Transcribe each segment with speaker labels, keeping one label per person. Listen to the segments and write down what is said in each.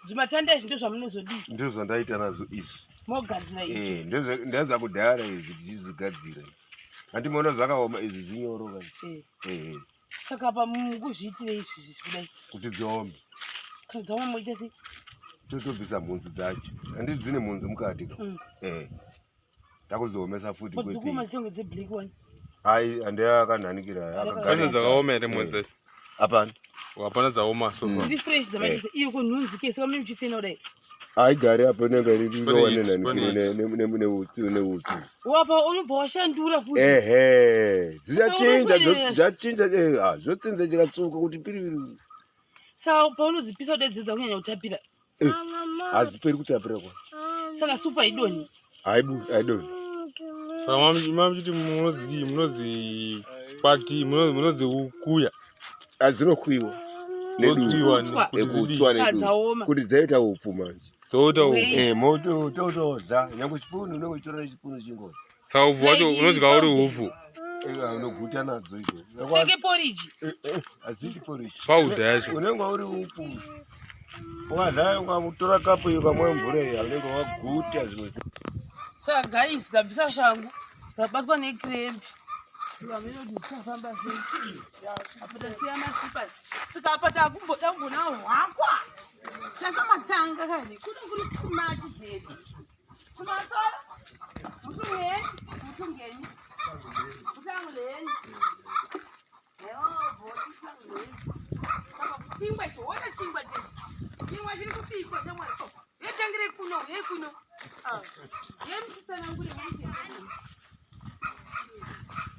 Speaker 1: Zvimatanda izvi ndozvamunozodii?
Speaker 2: Ndozvandaita nazvo izvi.
Speaker 1: Mogadzira izvi.
Speaker 2: Eh, ndezvakudhara izvi tichizvigadzira. Handi maona zvakaoma izvi zvinyoro ka.
Speaker 1: Eh.
Speaker 2: Eh.
Speaker 1: Saka apa mukuzviitire izvi izvi kudai?
Speaker 2: Kuti dziome.
Speaker 1: Kana dzaoma moita sei?
Speaker 2: Totobvisa mhunzi dzacho. Handi dzine mhunzi mukati ka. Eh. Takuzoomesa futi
Speaker 1: But dzikuoma dzitonge dzeblack one.
Speaker 2: Hai, handi akanhanikira.
Speaker 3: Pane dzakaoma here mhunzi dzacho?
Speaker 2: Hapana.
Speaker 3: Hapana dzaoma so far.
Speaker 1: Dziri fresh dzamaitisa. Iyo kunhunzi ke saka mune muchifena kudai.
Speaker 2: Haigari apo inenge irirowa
Speaker 3: Pane heat, pane heat.
Speaker 2: neutsu neutsu.
Speaker 1: Wapa unobva washandura futi.
Speaker 2: Ehe, zvichachinja
Speaker 1: Unoswedera.
Speaker 2: zvachinja eh, ah, zvotsinza chikatsvuka kuti piripiri.
Speaker 1: Saka paunodzipisa kudai dzidza kunyanya kutapira.
Speaker 2: Eh, hadziperi kutapira kwa.
Speaker 1: Saka supu haidonhi.
Speaker 2: Haibu, haidonhi.
Speaker 3: Saka mamuchiti munodzidii munodzikwati munodzikuya.
Speaker 2: Dzinokwiwa
Speaker 3: Dzokuyiwa
Speaker 1: Kutswa.
Speaker 3: kuti dzidii?
Speaker 2: Kutswa nedu.
Speaker 1: Dzaoma.
Speaker 2: Kuti dzaita upfu manje.
Speaker 3: Dzoita upfu.
Speaker 1: Wei.
Speaker 2: Eh, moto totodya nyangwe chipunu unenge uchitora nechipunu chingori.
Speaker 3: Saka upfu hwacho unodya uri upfu.
Speaker 2: Eh, unoguta nadzo izvo.
Speaker 1: Seke porridge.
Speaker 2: Eh, eh, hazviti porridge.
Speaker 3: Powder yacho.
Speaker 2: Unenge uri upfu. Wakadai ukatora kapu iyo ukamwa mvura iya unenge waguta zvimwe.
Speaker 1: Saka guys, ndabvisa shangu. Ndabatwa necramp. Vamene kuti zvichafamba sei. Apa tasiya maslippers. Saka apa takumboda kumbona hwakwa. Shandisa matanga kani. Kuno kuri kumati dzedu. Simatsola. Mutungeni, mutungeni. Mutanguleni. Chingwa icho, wona chingwa chechi. Chingwa chiri kubikwa shamwari. Yetangire kuno, ye kuno. Ah. Ye mutsanangure muri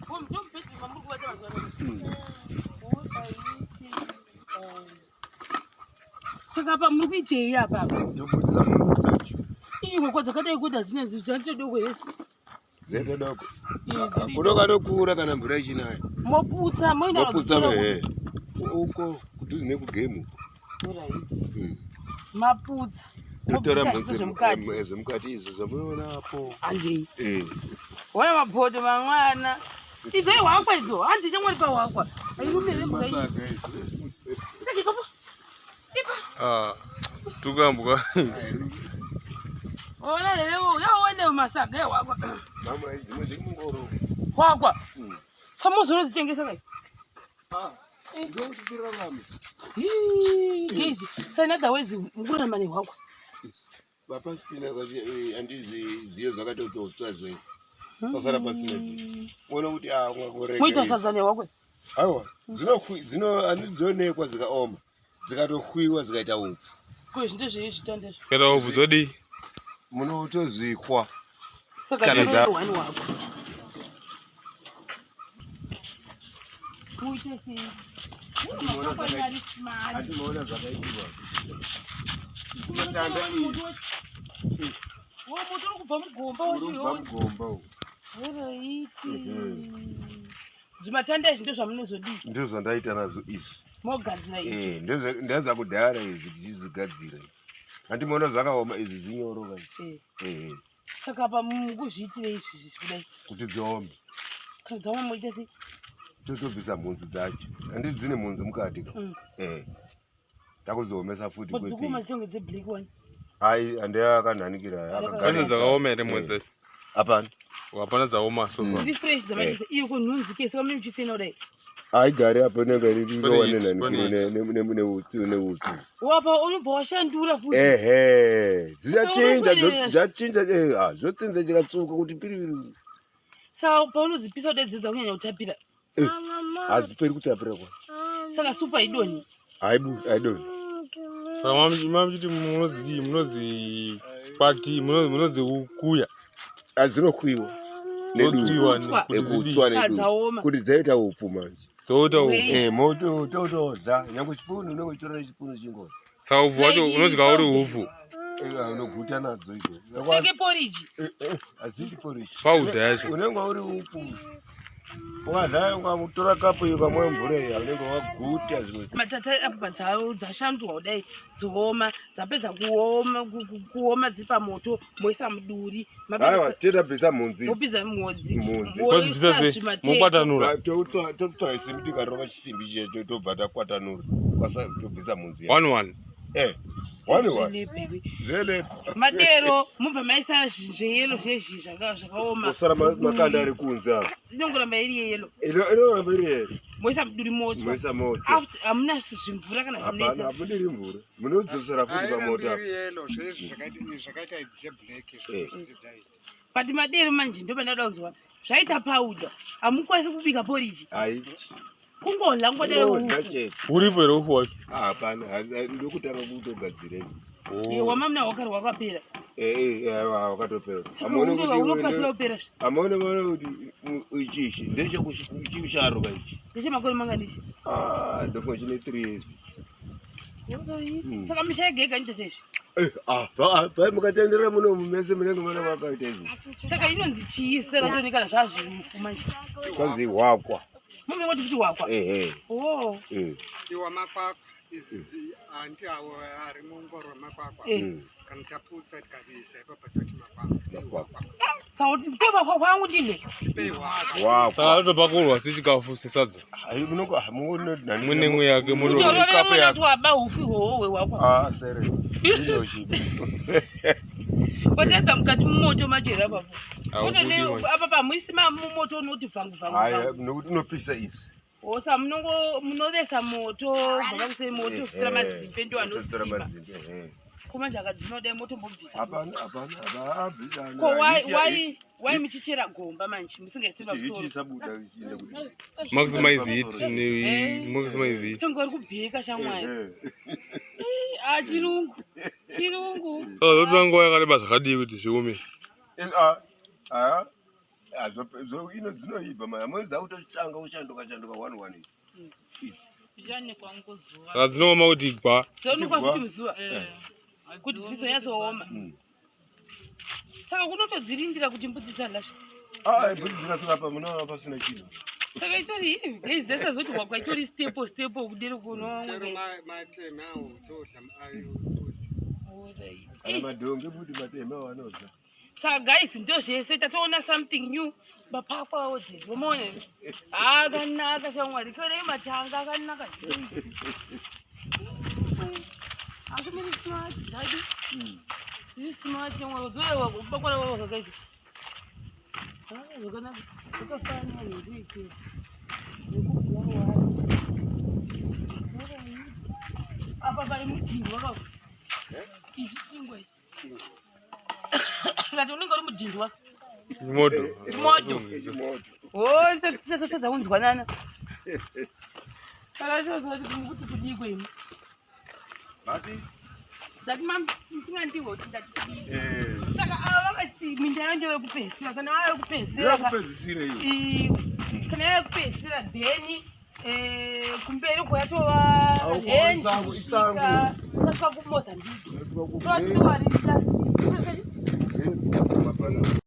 Speaker 1: Ko mutobhedhi mamuri kubata mazuva ano. Saka apa muri kuitei apa apa?
Speaker 2: Tobudisa mhunzi dzacho.
Speaker 1: Ii hoko dzakadai kuda dzine dzinoita doko here?
Speaker 2: Dzinoita doko. Kuno kanokura kana mvura ichinaya.
Speaker 1: Moputsa moenda
Speaker 2: Moputsa ehe. Uko kudhuze nekugame uko.
Speaker 1: Right. Maputsa.
Speaker 2: Totora
Speaker 1: Mobvisa
Speaker 2: mhunzi
Speaker 1: zvese zvemukati.
Speaker 2: zvemukati izvo zvamunoona apo.
Speaker 1: Handei.
Speaker 2: Eh.
Speaker 1: Wona mabhoto mangwana. Idzo ihwakwa idzo. Handi chamwari pahwakwa. Airume rembuka iyi.
Speaker 2: Masaga izvo.
Speaker 1: Itake ipapo. Ipa.
Speaker 3: Ah, tukambwa.
Speaker 1: Ona leo yaone masaga ehwakwa.
Speaker 2: Mama dzimwe dziri mungoro.
Speaker 1: Hwakwa. Samuzi unodzitengesa kai?
Speaker 2: Ah. Ndokuti tirarame.
Speaker 1: Hii, guys, so in other words, mukurarama nehwakwa.
Speaker 2: Vapasina handizvi zviyo zvakatototsva zvese. Pasara pasina chii. Unoona kuti ah ungakorega.
Speaker 1: Moita sadza nehwakwa.
Speaker 2: Aiwa, dzino handidzionekwa dzikaoma. Dzikatohwiwa dzikaita upfu.
Speaker 1: Ko izvi ndezvei zvitanda izvi?
Speaker 3: Dzikaita upfu dzodii?
Speaker 2: Munotozvikwa.
Speaker 1: Saka
Speaker 2: Kana
Speaker 1: tine one wako. Muite sei?
Speaker 2: Hatimaona zvakaitirwa. Matanda iyi.
Speaker 1: Wo moto uri kubva mugomba
Speaker 2: Uri kubva mugomba uwu.
Speaker 1: Alright. Zvimatanda izvi ndozvamunozodii?
Speaker 2: Ndozvandaita nazvo izvi.
Speaker 1: Mogadzira izvi.
Speaker 2: Eh, ndezvakudhara izvi tichizvigadzira. Handimaona zvakaoma izvi zvinyoro ka.
Speaker 1: Eh.
Speaker 2: Eh.
Speaker 1: Saka apa mukuzviitire izvi izvi kudai?
Speaker 2: Kuti dziome.
Speaker 1: Kana dzaoma moita sei?
Speaker 2: Totobvisa mhunzi dzacho. Handi dzine mhunzi mukati ka. Eh. Takuzoomesa futi
Speaker 1: But dzikuoma dzitonge dzeblack one.
Speaker 2: Hai, handi akanhanikira
Speaker 3: Pane
Speaker 2: akagara.
Speaker 3: dzakaoma here mhunzi dzacho?
Speaker 2: Hapana.
Speaker 3: Hapana dzaoma so far.
Speaker 1: Dziri fresh dzamaitisa. Iyo kunhunzi ke saka mune muchifena kudai.
Speaker 2: Haigari apo inenge irirowa
Speaker 3: Pane heat, pane heat.
Speaker 2: neutsu neutsu.
Speaker 1: Wapa unobva washandura futi.
Speaker 2: Ehe, zvichachinja
Speaker 1: Unoswedera.
Speaker 2: zvachinja eh, ah, zvotsinza chikatsvuka kuti piripiri.
Speaker 1: Saka paunodzipisa kudai dzidza kunyanya kutapira.
Speaker 2: Hadziperi kutapira kwa.
Speaker 1: Saka supu haidonhi.
Speaker 2: Haibu, haidonhi.
Speaker 3: Saka mamuchiti munodzidii munodzikwati munodzikuya.
Speaker 2: Dzinokwiwa nedu.
Speaker 3: Dzokuyiwa
Speaker 1: Kutswa.
Speaker 3: kuti dzidii?
Speaker 2: Kutswa nedu.
Speaker 1: Dzaoma.
Speaker 2: Kuti dzaita upfu manje.
Speaker 3: Dzoita upfu.
Speaker 1: Wei.
Speaker 2: Eh, moto totodya nyangwe chipunu unenge uchitora nechipunu chingori.
Speaker 3: Saka upfu hwacho unodya uri upfu.
Speaker 2: Eh, unoguta nadzo izvo.
Speaker 1: Seke porridge.
Speaker 2: Eh, eh, hazviti porridge.
Speaker 3: Powder yacho.
Speaker 2: Unenge uri upfu. Wakadai ukatora kapu iyo ukamwa mvura iya unenge waguta zvimwe.
Speaker 1: Matata apa dzashandurwa kudai dzooma dzapedza kuoma kuoma dziri pamoto moisa muduri.
Speaker 2: Aiwa, totobvisa mhunzi.
Speaker 1: Mobvisa mhodzi.
Speaker 2: Mhodzi.
Speaker 3: Modzibvisa sei? Mokwatanura.
Speaker 2: Totsvaga simbi tikarova chisimbi chiye tobva takwatanura. Kwasa tobvisa mhunzi.
Speaker 3: One one.
Speaker 2: Eh. One one.
Speaker 1: Zvilepe.
Speaker 2: Zelepa.
Speaker 1: Madero mubva maisa zveyelo zvezvi zvakaoma.
Speaker 2: Kusara makanda ari kunze apa.
Speaker 1: Inongoramba iri yeyelo.
Speaker 2: Inoramba iri yeyelo.
Speaker 1: Moisa muduri motswa.
Speaker 2: Moisa moto.
Speaker 1: After hamuna zvimvura kana
Speaker 2: Hapana,
Speaker 1: zvinoisa.
Speaker 2: hamudiri mvura. Munodzosera futi pamoto apa.
Speaker 4: Iri yelo zvezvi zvakaita dzeblack
Speaker 2: Eh.
Speaker 4: zvezvi.
Speaker 1: But madero manje ndo pandada kunzwa. Zvaita powder. Hamukwanisi kubika porridge.
Speaker 2: Hai.
Speaker 1: Kungodla ngodero
Speaker 2: Unodya
Speaker 1: ufu.
Speaker 2: chete.
Speaker 3: Uripo here ufu wacho?
Speaker 2: Ah, hapana, ndokutanga kutogadzira.
Speaker 1: Iwe wamamuna wakari wakapera.
Speaker 2: Eh, eh, wakatopera.
Speaker 1: Saka
Speaker 2: Amuone
Speaker 1: unenge
Speaker 2: kuti
Speaker 1: unokasira kupera zve.
Speaker 2: amuone maone kuti ichi ichi ndechekuchisharuka ichi.
Speaker 1: Ndechemakore mangani ichi?
Speaker 2: Ah, ndofo chine 3 years.
Speaker 1: Saka misha yega yega inoita izvi.
Speaker 2: Eh, ah, pa mukatenderera muno mese munenge mune makaita izvi.
Speaker 1: Saka inonzi chii zita racho kana zvazvimufu manje?
Speaker 2: Kwanzi wakwa.
Speaker 1: Munenge kuti wakwa.
Speaker 2: Eh, eh.
Speaker 1: Oh.
Speaker 2: Eh.
Speaker 4: Iwa makwakwa anti awo ari mungoro makwakwa.
Speaker 1: Eh.
Speaker 4: Kana taputsa tikavisa ipapo toti makwakwa.
Speaker 2: Makwakwa.
Speaker 1: Saka kuti kwangu ndine.
Speaker 2: Wakwa.
Speaker 3: Saka atopakurwa sechikafu sesadza.
Speaker 2: Hayi munoko muno nani.
Speaker 3: Mune mwe yake muno.
Speaker 1: Kutorovera
Speaker 2: Kapu
Speaker 1: mwana
Speaker 2: yako.
Speaker 1: kuti waba ufu ihwohwo hwehwakwa.
Speaker 2: Ah, sere. Ndinochipa.
Speaker 1: Wataisa mukati mumoto machera apapo.
Speaker 3: Haubudi manje.
Speaker 1: Apa pamuisi mumoto unoti vhangu vhangu.
Speaker 2: Haya,
Speaker 1: vhangu.
Speaker 2: nokuti unopisa isi.
Speaker 1: Osa munongo munovesa moto, bva kusei moto kutora mazimbe ndo
Speaker 2: Totora
Speaker 1: anostima.
Speaker 2: mazimbe, eh.
Speaker 1: Kumanje akadzima kudai moto mbobvisa.
Speaker 2: Hapana, hapana, hapana.
Speaker 1: Ko why why why muchichera gomba manje musingaisiri pamusoro?
Speaker 2: Ichisabuda ichienda kuti.
Speaker 3: Maximize heat ne maximize heat.
Speaker 1: Tonga uri kubheka shamwari. Ah, chirungu. Chirungu.
Speaker 3: Saka zvotora nguva yakareba zvakadii kuti zviome?
Speaker 2: Eh, ah, ah. Ah, ino dzinoibva maya. Amweni dzakutotanga kushanduka shanduka one one. Idzi.
Speaker 5: Zvichanikwa ngozuva.
Speaker 3: Saka dzinooma kuti gwa.
Speaker 1: Dzoonekwa futi muzuva
Speaker 5: Eh.
Speaker 1: kuti dzizonyatsooma. Saka kunotodzirindira kuti mbudzi dzisadlasha.
Speaker 2: Ah, mbudzi dzikasvika apa munoona pasina chinhu.
Speaker 1: Saka itori guys ndasazoti wakwa itori staple staple kudero
Speaker 4: Chero
Speaker 1: kuno.
Speaker 4: mateme awo todla ayo mbudzi.
Speaker 2: Kana madhongi futi matema avanodya.
Speaker 1: Saka guys ndo zvese tatoona something new. Mapakwa awo dzedi umaona akanaka shamwari korei matanga akanaka sei. Asi muri smart dadi. Muri smart shamwari udzoewa kubakwara wako zvakaita. Ah, zvakanaka. Zvakafanana nekuite. Nekubulawa. Apa pai mudhindi waka. Ichi chingwa ichi. Kati unenge uri mudhindi waka.
Speaker 3: Moto.
Speaker 1: Moto.
Speaker 2: Chimoto.
Speaker 1: Oh, tadza kunzwanana. Saka chozoti kuti kudikwe imi.
Speaker 2: Mati?
Speaker 1: Ndati musingandiwo kuti ndati kudii.
Speaker 2: Eh.
Speaker 1: Saka ava vakati minda yacho ndeyekupedzisira kana vava yekupedzisira
Speaker 2: Ndeyekupedzisira iyo.
Speaker 1: Kana yekupedzisira then kumberi kwatova
Speaker 2: Au,
Speaker 1: hendi
Speaker 2: isango,
Speaker 1: kusvika
Speaker 2: isango.
Speaker 1: tasvika kuMozambique. Tovatinowariri last.
Speaker 2: Eh, mapana.